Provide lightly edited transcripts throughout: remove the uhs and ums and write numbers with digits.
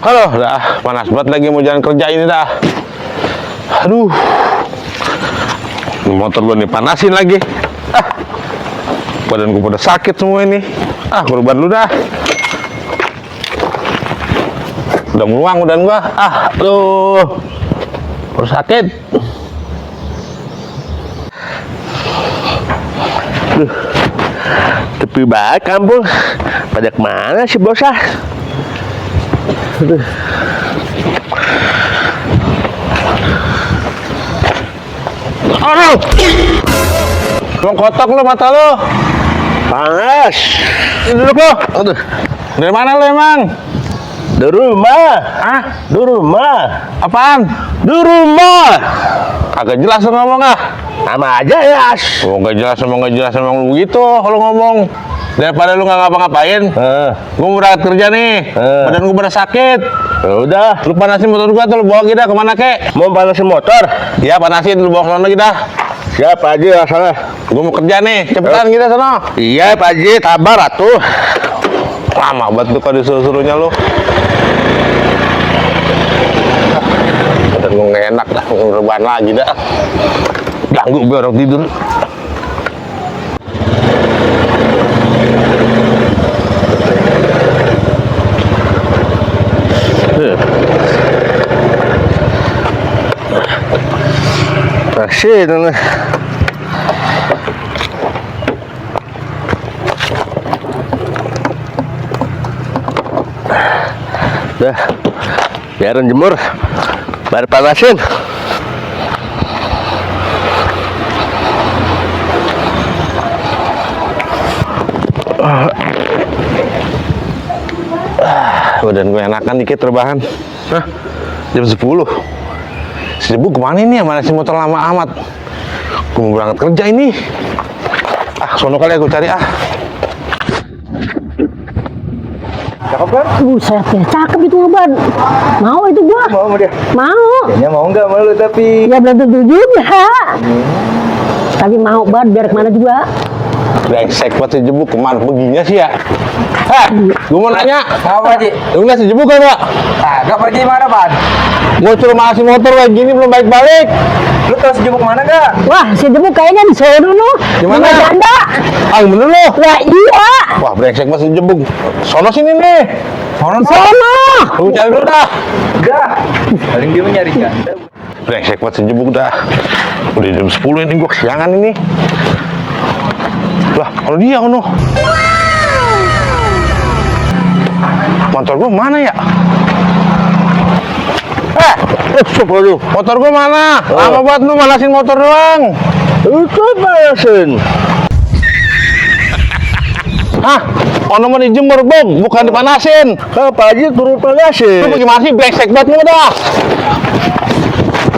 Aduh, dah panas banget lagi mau jalan kerja ini dah. Aduh, motor gua nih panasin lagi. Badan gua pada sakit semua ini. Korban lu dah. Udah meluang badan gua. Aduh, baru sakit. Aduh, tepi banget kampung. Pada kemana sih bos? Aduh. Aduh, lo kotak lo mata lo. Panas. Ini duduk lo. Aduh. Dari mana lo emang? Di rumah. Di rumah. Apaan? Di rumah. Kagak jelas lo ngomong Sama aja ya. Nggak jelas emang lu gitu kalau ngomong. Daripada lu nggak ngapa-ngapain, gua mau berangkat kerja nih. Badan gua pada sakit. Ya udah, Lu panasin motor gua tuh, lu bawa kita kemana kek? mau panasin motor? Iya panasin, lu bawa ke sana kita. Siap Pak Haji, asalnya. Gua mau kerja nih, cepetan kita sana. Iya Pak Haji, sabar atuh. Lama banget tuh kalau disuruh-suruhnya lu. Badan gua nggak enak dah, rebahan lagi dah. Ganggu gue orang tidur. Masih itu. Dah, biarin jemur, baru panasin. Badan gue enakan dikit rebahan. Jam 10. Si Debu kemana ini ya? Mana si motor lama amat? Gue mau berangkat kerja ini. Sono kali aku cari Cakep kan? Buset ya, cakep itu Ban. Mau itu gua. Mau dia? Mau. Kayaknya mau nggak malu tapi. Ya belum tentu juga. Tapi mau Ban, biar kemana juga. brengsek banget si Jebu, kemana perginya sih ya? Gue mau nanya. Apa Ji? Lu nggak si Jebu kan Pak? Gak pergi mana Pan? Gue suruh masih motor kayak gini belum balik-balik. Lu tahu si Jebuk mana gak? Wah, si Debu kayaknya di sono dulu. Di mana? Di Janda. Bener lo? Ya iya. Wah brengsek banget si Jebu. Sono sini nih. Sono. Lu cari dulu dah. Udah. Paling dia nyari janda. Brengsek banget si Jebu dah. Udah jam 10 ini gue kesiangan ini. Lah, kalau dia kono. Motor gue mana ya? Coba lu. Motor gue mana? Lama buat lu manasin motor doang. Itu manasin. Ono mau dijemur Bob, bukan dipanasin. Apa aja turun panasin. Lu bagaimana sih brengsek banget lu dah.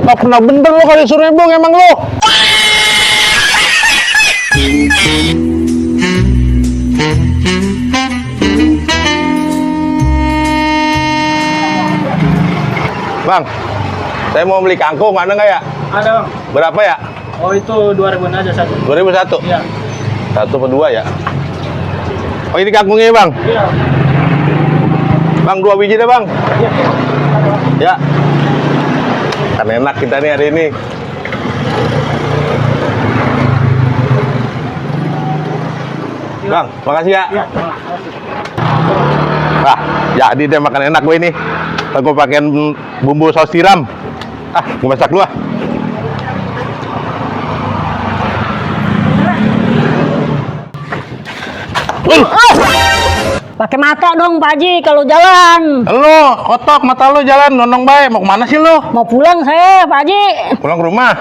Gak pernah bener lu kalau disuruh Bong emang lu. Bang, saya mau beli kangkung, ada nggak ya? Ada Bang. Berapa ya? Oh itu 2000 aja satu. 2001? Iya. Satu per dua ya? Oh ini kangkungnya Bang? Iya. Bang 2 biji deh Bang? Iya. Ya. Kan enak kita nih hari ini. Bang, makasih ya. Iya. Jadi deh makan enak gue ini. Aku pakein bumbu saus tiram. Gue masak dulu Pakai mata dong Pak Haji kalau jalan. Lo, kotok mata lo jalan, nonong baik. Mau kemana sih lo? Mau pulang saya Pak Haji. Pulang ke rumah.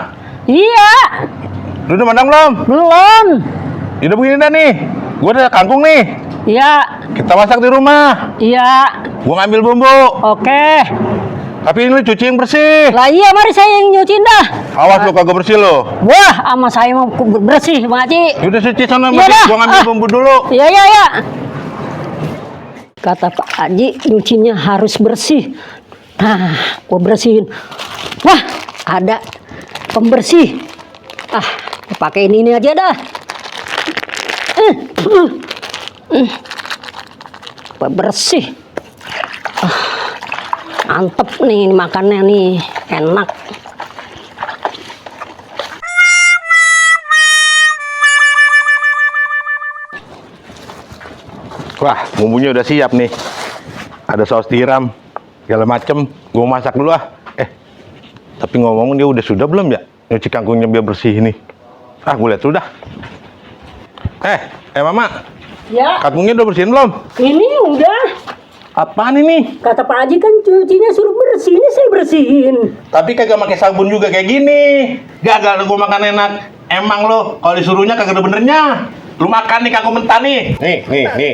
Iya. Lu udah mandang belum? Belum. Udah begini dah nih. Gue ada kangkung nih. Iya. Kita masak di rumah. Iya. Gue ngambil bumbu. Oke. Tapi ini cuci yang bersih. Lah iya mari saya yang nyuciin dah. Awas lo kagak bersih lo. Wah, sama saya mau bersih Pak Haji. Udah cuci sana, Iya dah. gue ngambil bumbu dulu. Iya, iya, iya. Kata Pak Haji, nyucinya harus bersih. Nah, gua bersihin. Wah, ada pembersih. Pakai ini aja dah. Bersih. Mantep nih makannya nih, enak. Wah, bumbunya udah siap nih. Ada saus tiram, segala macem. Gue masak dulu ah. Tapi ngomong dia udah sudah belum ya? Nyuci kangkungnya biar bersih ini. Ah, gue lihat sudah. Mama, Ya, kangkungnya udah bersihin belum? ini udah. Apaan ini? Kata Pak Haji kan cucinya suruh bersih, ini saya bersihin. Tapi kagak pakai sabun juga kayak gini. Gagal gue makan enak. Emang lo kalau disuruhnya kagak ada benernya. Lu makan nih kangkung mentah nih. Nih.